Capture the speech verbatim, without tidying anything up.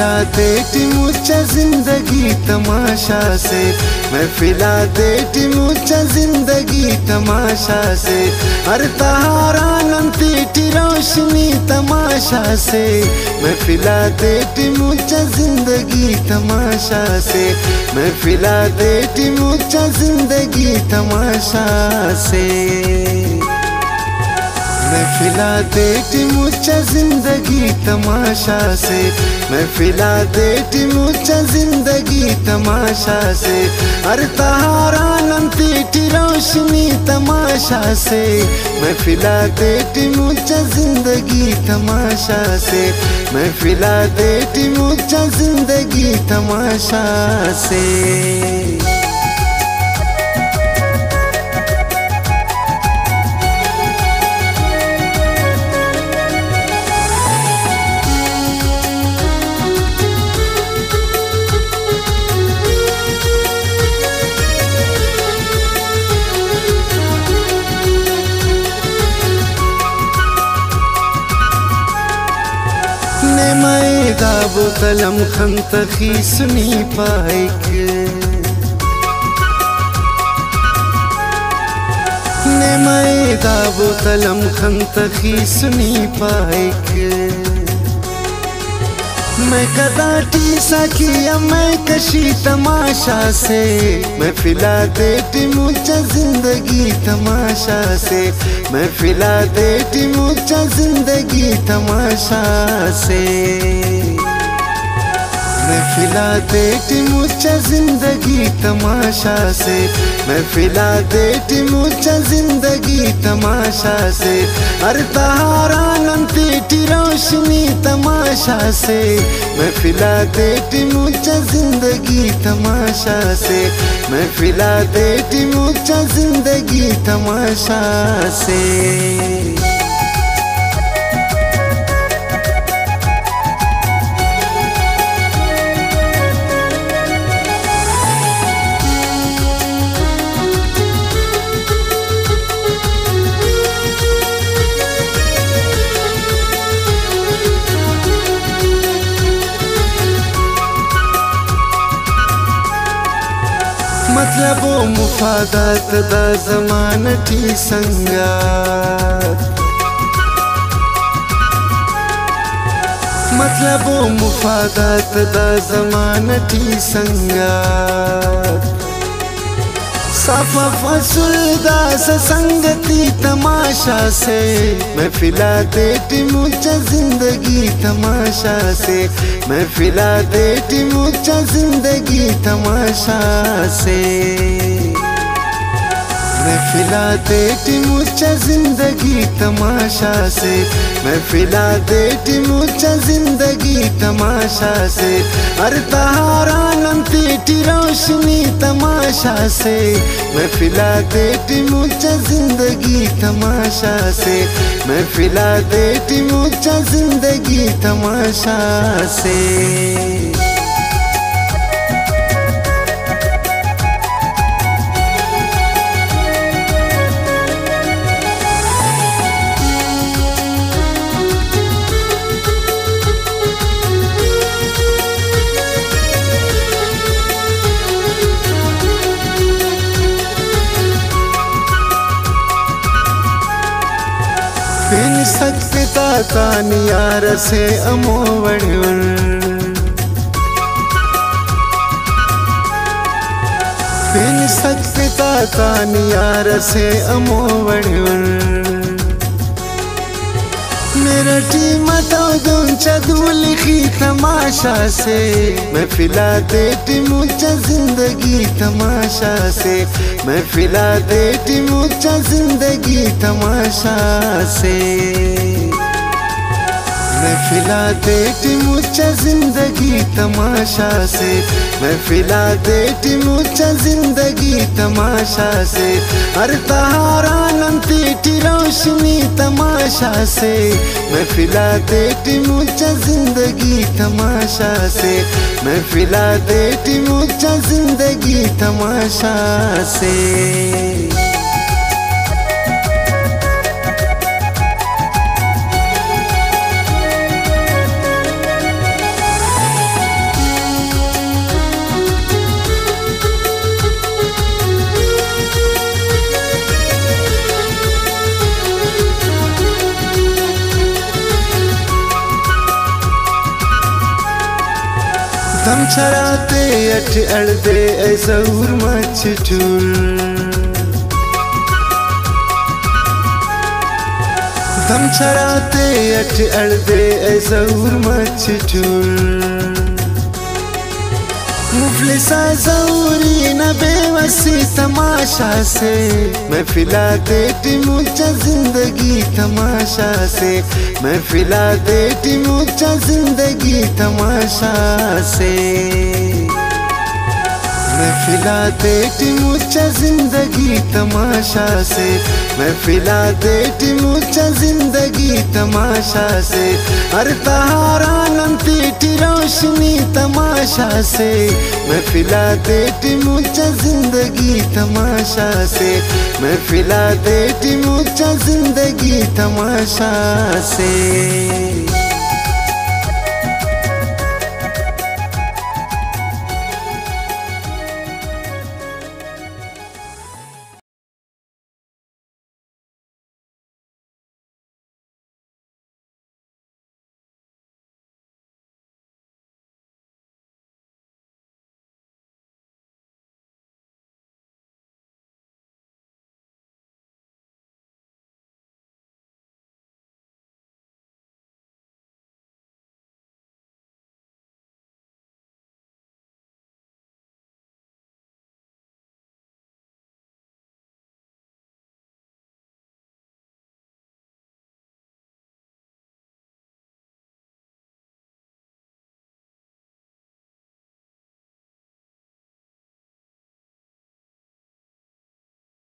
آتیٹی مچا زندگی تماشا سے، محفل آتیٹی مچا زندگی تماشا سے۔ ہر تہار آ نن تیٹی روشنی تماشا سے، محفل آتیٹی مچا زندگی تماشا سے، محفل آتیٹی مچا زندگی تماشا سے۔ محفل آتیٹی مچا زندگی تماشا سے، محفل آتیٹی مچا زندگی تماشا سے۔ ہر تہار آ نن تیٹی روشنی تماشا سے، محفل آتیٹی مچا زندگی تماشا سے، محفل آتیٹی مچا زندگی تماشا سے۔ نے مئے دا بوتل ہم خن تخیسنی پائک۔ نے مئے دا بوتل ہم خن تخیسنی پائک۔ مئے کدا ٹی ساقی آ مئے کشی تماشا سے، محفل آتیٹی مچا زندگی تماشا سے، محفل آتیٹی مچا زندگی تماشا سے۔ محفل آتیٹی مچا زندگی تماشا سے، محفل آتیٹی مچا زندگی تماشا سے۔ ہر تہار آ نن تیٹی روشنی تماشا سے، محفل آتیٹی مچا زندگی تماشا سے، محفل آتیٹی مچا زندگی تماشا سے۔ مطلب و مفادات دا زمانہ ٹی سنگت، مطلب و مفادات دا زمانہ ٹی سنگت۔ صاف اف اسل داسہ سنگتی تماشا سے، محفل آتیٹی مچا زندگی تماشا سے، محفل آتیٹی مچا زندگی تماشا سے۔ محفل آتیٹی مچا زندگی تماشا سے، محفل آتیٹی مچا زندگی تماشا سے۔ ہر تہار آ نن تیٹی روشنی تماشا سے، محفل آتیٹی مچا زندگی تماشا سے، محفل آتیٹی مچا زندگی تماشا سے۔ پین سک پتا تان یار اسے ہمو وڑ ءُ۔ پین سک پتا تان یار اسے ہمو وڑ ءُ۔ میرا ٹیم تو دون چا دولخی تماشا سے، محفل آتیٹی مچا زندگی تماشا سے، محفل آتیٹی مچا زندگی تماشا سے۔ محفل آتیٹی مچا زندگی تماشا سے، محفل آتیٹی مچا زندگی تماشا سے۔ ہر تہار آ نن تیٹی روشنی تماشا سے، محفل آتیٹی مچا زندگی تماشا سے، محفل آتیٹی مچا زندگی تماشا سے۔ دم چراتے اٹ اڑدے اے زہور مچ ٹور۔ دم چراتے اٹ اڑدے اے زہور مچ ٹور۔ مفلسا زہوری نا بے وسی تماشا سے، محفل آتیٹی مچا زندگی تماشا سے، محفل آتیٹی مچا زندگی تماشا سے۔ محفل آتیٹی مچا زندگی تماشا سے، محفل آتیٹی مچا زندگی تماشا سے۔ ہر تہارا نن تیٹی روشنی تماشا سے، محفل آتیٹی مچا زندگی تماشا سے، محفل آتیٹی مچا زندگی تماشا سے۔